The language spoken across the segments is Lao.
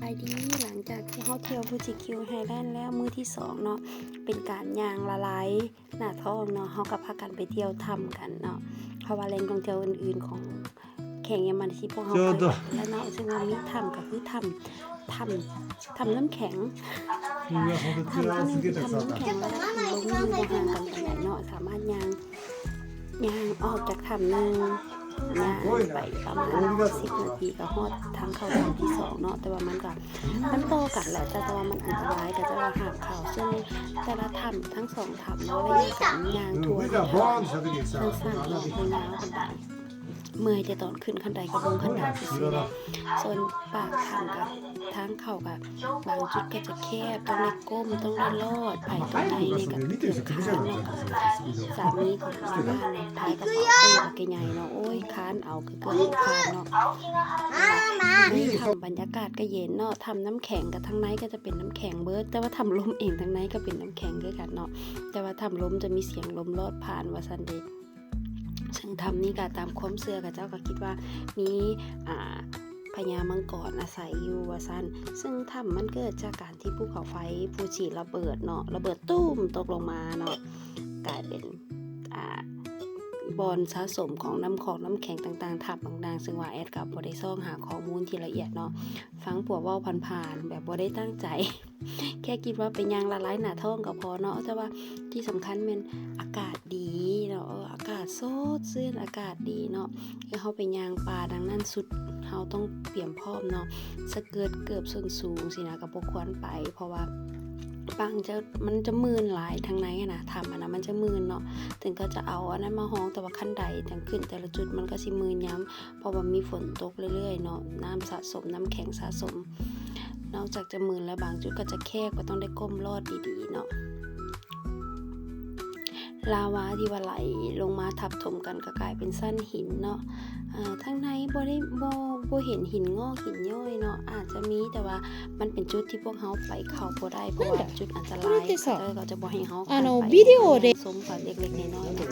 ສະບາຍດີ ຫຼັງຈາກທີ່ເຮົາທ່ຽວຟູຈິຄິວໄຮແລນແລ້ວມື້ທີສອງເນາະ ເປັນການຍ່າງລະລາຍໜ້າທ້ອງເນາະ ເຮົາກໍພາກັນໄປທ່ຽວຖ້ຳກັນເນາະ ເພາະວ່າແຫຼ່ງທ່ອງທ່ຽວອື່ນໆຂອງແຂວງຍາມານາຊິພວກເຮົາໄປແລ້ວເນາະ ເຊິ່ງວ່າມີຖ້ຳກໍຄືຖ້ຳ ຖ້ຳ ຖ້ຳນ້ຳແຂງ ຖ້ຳທີ່ໜຶ່ງ ຖ້ຳນ້ຳແຂງ ແລະ ຖ້ຳລົມຢູ່ບໍ່ຫ່າງກັນປານໃດເນາະ ສາມາດຍ່າງ ຍ່າງອອກຈາກຖ້ຳໜຶ່ງ ຍ່າງໄປປະມານສິບນາທີກໍຮອດທາງເຂົ້າຖ້ຳທີສອງເນາະ ແຕ່ວ່າມັນກໍ ມັນຕໍ່ກັນແຫຼະ ແຕ່ວ່າມັນອັນຕະລາຍ ກໍຈະວ່າຫ້າມເຂົ້າ ເຊິ່ງແຕ່ລະຖ້ຳທັງສອງຖ້ຳເນາະ ໄລຍະການຍ່າງທົ່ວ ມັນສັ້ນເນາະ ມັນຍາວປານໃດ ເມື່ອຍແຕ່ຕອນຂຶ້ນຂັ້ນໄດກັບລົງຂັ້ນໄດຊື່ໆເນາະ ສ່ວນປາກຖ້ຳກໍ ທາງເຂົ້າກໍບາງຈຸດກໍຈະແຄບ ຕ້ອງໄດ້ກົ້ມ ຕ້ອງໄດ້ລອດ ໄຜຕົວໃຫຍ່ນີ້ກໍເກືອບຄານເນາະ ສາມີຂອງຊາວບ້ານພາຍກະເປົາເປ້ບັກໃຫຍ່ເນາະ ໂອ້ຍ ຄານເອົາກໍເກືອບຄານເນາະ ໃນຖ້ຳບັນຍາກາດກໍເຢັນເນາະ ຖ້ຳນ້ຳແຂງກໍທາງໃນກໍຈະເປັນນ້ຳແຂງເບີດ ແຕ່ວ່າຖ້ຳລົມເອງທາງໃນກໍເປັນນ້ຳແຂງຄືກັນເນາະ ແຕ່ວ່າຖ້ຳລົມຈະມີສຽງລົມລອດຜ່ານວ່າຊັ້ນເດ. ເຊິ່ງຖ້ຳນີ້ກໍຕາມຄວາມເຊື່ອ ເຂົາເຈົ້າກໍຄິດວ່າມີ ອ່າ ພະຍາມັງກອນອາໄສຢູ່ວ່າຊັ້ນ ເຊິ່ງຖ້ຳມັນເກີດຈາກການທີ່ພູເຂົາໄຟຟູຈິລະເບີດເນາະ ລະເບີດຕຸ້ມຕົກລົງມາເນາະ ກາຍເປັນ ອ່າ ບ່ອນສະສົມຂອງນ້ຳຂອງນ້ຳແຂງຕ່າງໆ ຖ້ຳຕ່າງໆ ເຊິ່ງວ່າແອດກໍບໍ່ໄດ້ຊອກຫາຂໍ້ມູນທີ່ລະອຽດເນາະ ຟັງພວກເວົ້າຜ່ານໆ ແບບບໍ່ໄດ້ຕັ້ງໃຈ ແຄ່ຄິດວ່າໄປຍ່າງລະລາຍໜ້າທ້ອງກໍພໍເນາະ ແຕ່ວ່າທີ່ສຳຄັນແມ່ນອາກາດດີເນາະ ເອີ ອາກາດສົດຊື່ນ ອາກາດດີເນາະ ຄືເຮົາໄປຍ່າງປ່າ ດັ່ງນັ້ນຊຸດເຮົາຕ້ອງຕຽມພ້ອມເນາະ ສະເກີດເກີບສົ້ນສູງຊີ້ນະ ກໍບໍ່ຄວນໄປ ເພາະວ່າປາງຈະ ມັນຈະມື່ນຫຼາຍທາງໃນຫັ້ນນະ ຖ້ຳຫັ້ນນະ ມັນຈະມື່ນເນາະ ເຖິງເຂົາຈະເອົາອັນນັ້ນມາຮອງ ແຕ່ວ່າຂັ້ນໄດທາງຂຶ້ນແຕ່ລະຈຸດມັນກໍຊິມື່ນຍາມ ເພາະວ່າມີຝົນຕົກເລື້ອຍໆເນາະ ນ້ຳສະສົມ ນ້ຳແຂງສະສົມ ນອກຈາກຈະມື່ນແລ້ວ ບາງຈຸດກໍຈະແຄບ ກໍຕ້ອງໄດ້ກົ້ມລອດດີໆເນາະ ລາວາທີ່ວ່າໄຫຼລົງມາທັບຖົມກັນກໍກາຍເປັນຊັ້ນຫີນເນາະ ເອີ ທາງໃນບໍ່ໄດ້ ບໍ່ ບໍ່ເຫັນຫີນງອກຫີນຍ້ອຍເນາະ ອາດຈະມີ ແຕ່ວ່າມັນເປັນຈຸດທີ່ພວກເຮົາໄປເຂົ້າບໍ່ໄດ້ ເພາະວ່າຈຸດອັນຕະລາຍ ເຂົາເຈົ້າກໍຈະບໍ່ໃຫ້ເຮົາເຂົ້າໄປ ຊົມໄປເລັກໆນ້ອຍໆເນາະ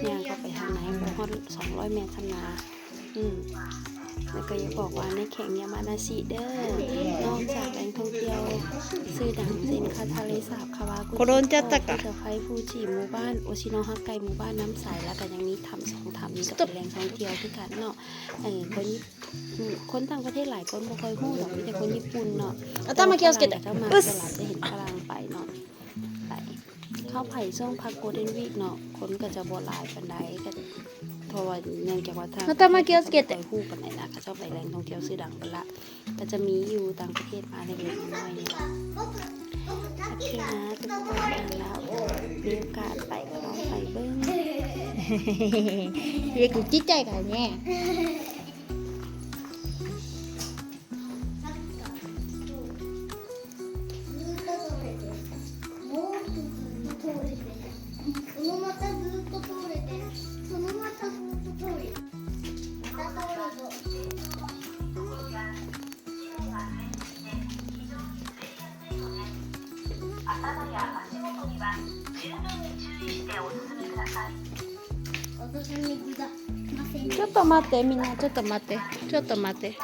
ຍ່າງເຂົ້າໄປທາງໃນບໍ່ຮອດສອງຮ້ອຍແມັດຊ້ຳນາ. ອືມ ແລ້ວກໍຢາກບອກວ່າໃນແຂວງຍາມານາຊິເດີ້ ນອກຈາກແຫຼ່ງທ່ອງທ່ຽວຊື່ດັງເຊັ່ນ ຄາທາເລສາບ ຄາວາກຸ ໂຄໂດນຈັດຕະກະ ພູເຂົາໄຟ ຟູຈິ ໝູ່ບ້ານໂອຊິໂນຮາກໄກ ໝູ່ບ້ານນ້ຳໃສ ແລ້ວກໍຍັງມີຖ້ຳສອງຖ້ຳນີ້ກໍເປັນແຫຼ່ງທ່ອງທ່ຽວຄືກັນເນາະ ເອີ ຄົນ ຄົນຕ່າງປະເທດຫຼາຍຄົນບໍ່ຄ່ອຍຮູ້ດອກ ມີແຕ່ຄົນຍີ່ປຸ່ນເນາະ ອາຕາມາເກຍສເກດ ເອີ ສ່ວນຫຼາຍຈະເຫັນຝຣັ່ງໄປເນາະ ໄປ ເຂົ້າໄປຊ່ວງພັກໂກລເດັນວີກເນາະ ຄົນກໍຈະບໍ່ຫຼາຍປານໃດ ກໍເພາະວ່າເນື່ອງຈາກວ່າທາງ ອາຕາມາເກຍສເກດ ບໍ່ຄ່ອຍຮູ້ປານໃດນະ ເຂົາເຈົ້າໄປແຫຼ່ງທ່ອງທ່ຽວຊື່ດັງເບິດລະ ກໍຈະມີຢູ່ຕ່າງປະເທດມາເລັກໆນ້ອຍໆນີ້ ໂອເຄນະ ທຸກຄົນ ແລ້ວມີໂອກາດໄປກໍລອງໄປເບິ່ງ ເຮັດຈິດໃຈກັນແນ່. ちょっと待って、みんな、ちょっと待って、ちょっと待って。